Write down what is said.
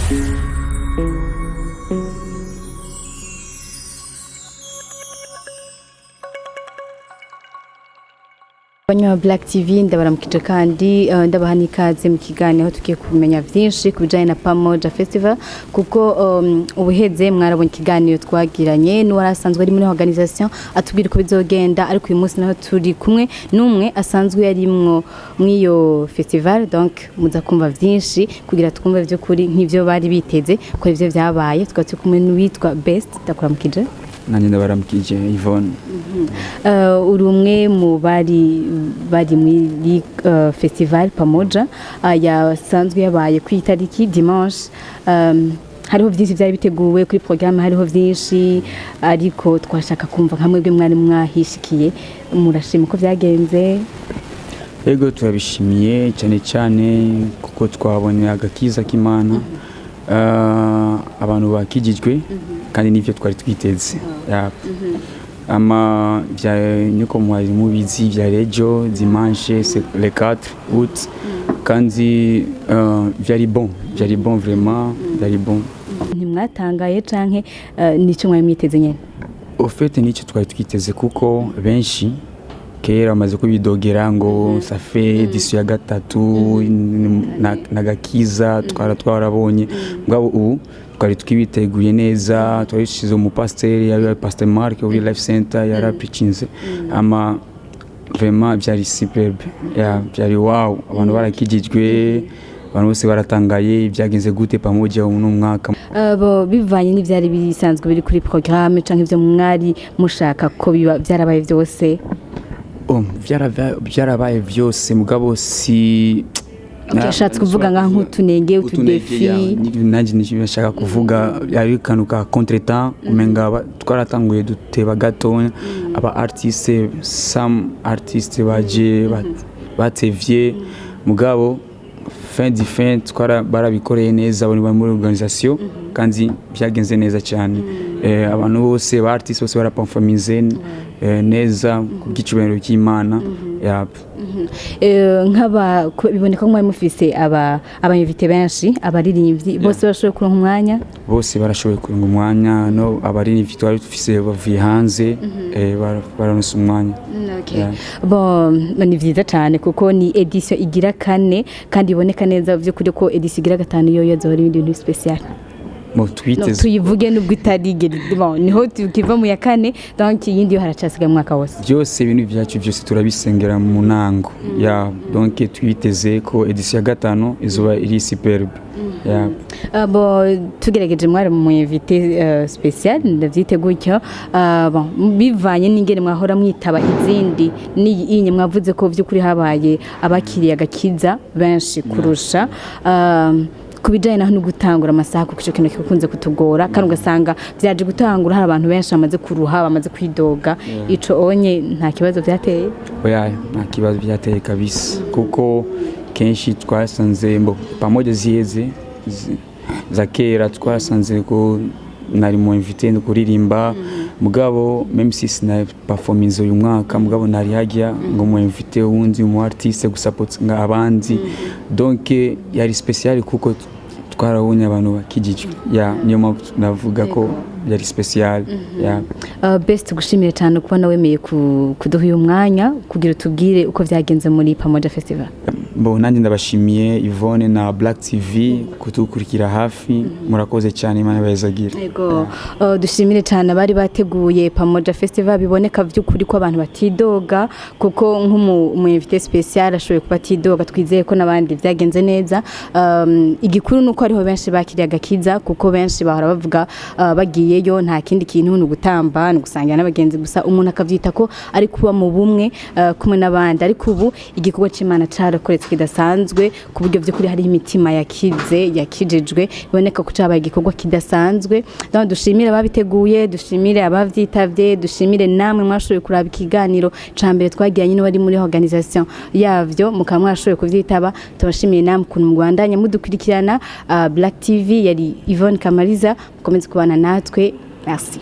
Banywa Black TV, ndabaramukije kandi ndabaha n'ikaze mu kiganiro aho tugiye kumenya vyinshi ku bijanye na Pamoja Festival, kuko ubuheze mwarabonye ikiganiro twagiranye n'uwari asanzwe ari muri organisation atubwira uko bizogenda. Ariko uyu munsi naho turi kumwe n'umwe asanzwe yarimwo mw'iyo festival, donc muza kumva vyinshi kugira twumve vy'ukuri nk'ivyo bari biteze ko ivyo vyabaye. Tukaba turi kumwe n'uwitwa Best. Ndakuramukije. Nanjye ndabaramukije, Yvonne. Uri umwe mu bari bari muri festival Pamoja yasanzwe yabaye ku itariki dimanche. Hariho byinshi byari biteguwe kuri programme, hariho byinshi, ariko twashaka kumva nka mwebwe mwari mwahishikiye, murashima uko byagenze? Yego, turabishimiye cyane cyane kuko twabonye agakiza k'Imana. Abantu bakijijwe kandi nivyo twari twiteze. Yeah. Ama vya niko mwari mubizi, vya rejo dimanche, c'est le 4 août, kandi vyari bon, vyari bon, vraiment vyari bon. Ntimwatangaye canke nico mwari mwiteze nyene? Au fait, nicyo twari twiteze, kuko benshi kera bamaze kubidogera ngo ça fait édition ya gatatu na gakiza twara twarabonye. Mugabo ubu twari twibiteguye neza, twari dushize umupasiteri, yari Pastor Mark uri Life Center, yarapreachinze. Ama vraiment byari superbe, yeah, byari wow. Abantu barakijijwe, abantu bose baratangaye byagenze gute Pamoja uno mwaka. Bo bivanye n'ivyari bisanzwe biri kuri programme canke ivyo mwari mushaka ko biba, vyarabaye vyose? Oh, byarabaye byose, mugabo si Yashatse kuvuga nka nk'utunenge, utunenge, ya, utudéfis. Nanjye nicyo nashaka kuvuga. Yari kantu ka contretemps, umenga twaratanguye duteba gatonya. Aba artiste, some artiste baje batevye, mugabo fin du fin twara barabikoreye neza abantu bari muri organisation, kandi byagenze neza cyane. Abantu bose ba artiste bose baraperforminze neza ku bw'icyubahiro cy'Imana. Yap. Nk'aba biboneka ko mwari mufise aba invités benshi, abaririmbyi bose bashoboye kuronka umwanya? Bose barashoboye kuronka umwanya, no abaririmbyi twari dufise bavuye hanze baronse umwanya. Yeah. Bon, ni vyiza cyane kuko ni édition igira kane, kandi iboneka neza vy'ukuri ko édition igira gatanu yo yazohora ibindi bintu spécial. Mo No, twiteze. Tuyivuge nubwo itarigera, bon, niho tukiva mu ya kane, donc iyindi yo haracasigaye umwaka wose. Byose, ibintu byacu byose turabisengera mu ntango ya, donc twiteze ko édition ya gatanu izoba iri superbe ya. Bon, tugerageje mwari mu invité spécial, ndavyite gutyo. Bon, bivanye n'ingene mwahora mwitaba izindi n'iyi inye, mwavuze ko vy'ukuri habaye abakiriye agakiza benshi kurusha. Ku bijanye naho no gutangura amasaha, kuko ico kintu kikunze kutugora, kandi ugasanga vyaje gutangura hari abantu benshi bamaze kuruha, bamaze kwidoga, ico onye nta kibazo vyateye? Oya, nta kibazo byateye kabisa, kuko kenshi twasanze mbo Pamoja ziheze za kera, twasanze ko nari mu invité no kuririmba. Mugabo même si sina performance uyu mwaka, mugabo nari hajya ngo mu invité wundi, mu artiste gusupport abandi. Donc yari spécial kuko twarabonye abantu bakijijwe ya, niyo mpamvu navuga ko yari spécial ya. Best, gushimire cyane kubona wemeye kuduha uyu mwanya kugira utubwire uko vyagenze muri Pamoja Festival. Bo, nanjye ndabashimiye, Yvonne na Black TV, kutukurikira hafi. Murakoze cyane, Imana ibahezagire. Yego. Dushimire cyane abari bateguye Pamoja Festival. Biboneka by'ukuri ko abantu batidoga, kuko nk'umu umu invité spécial ashoboye kuba atidoga, twizeye ko n'abandi byagenze neza. Igikuru nuko hariho benshi bakiriye agakiza, kuko benshi bahora bavuga bagiyeyo nta kindi kintu, ni ugutamba, ni ugusangira n'abagenzi gusa, umuntu akavyita ko ari kuba mu bumwe kumwe n'abandi. Ariko ubu igikorwa c'Imana carakoretse kidasanzwe, ku buryo by'ukuri hariho imitima yakize, yakijijwe, biboneka ko cabaye igikorwa kidasanzwe. Donc dushimire ababiteguye, dushimire abavyitavye, dushimire namwe mwashoboye kuraba ikiganiro ca mbere twagiranye n'abari muri organisation yavyo, mukaba mwashoboye kuvyitaba. Tubashimiye namwe ukuntu mubandanya mudukurikirana. Black TV, yari Yvonne Kamariza, mukomeze kubana natwe. Merci.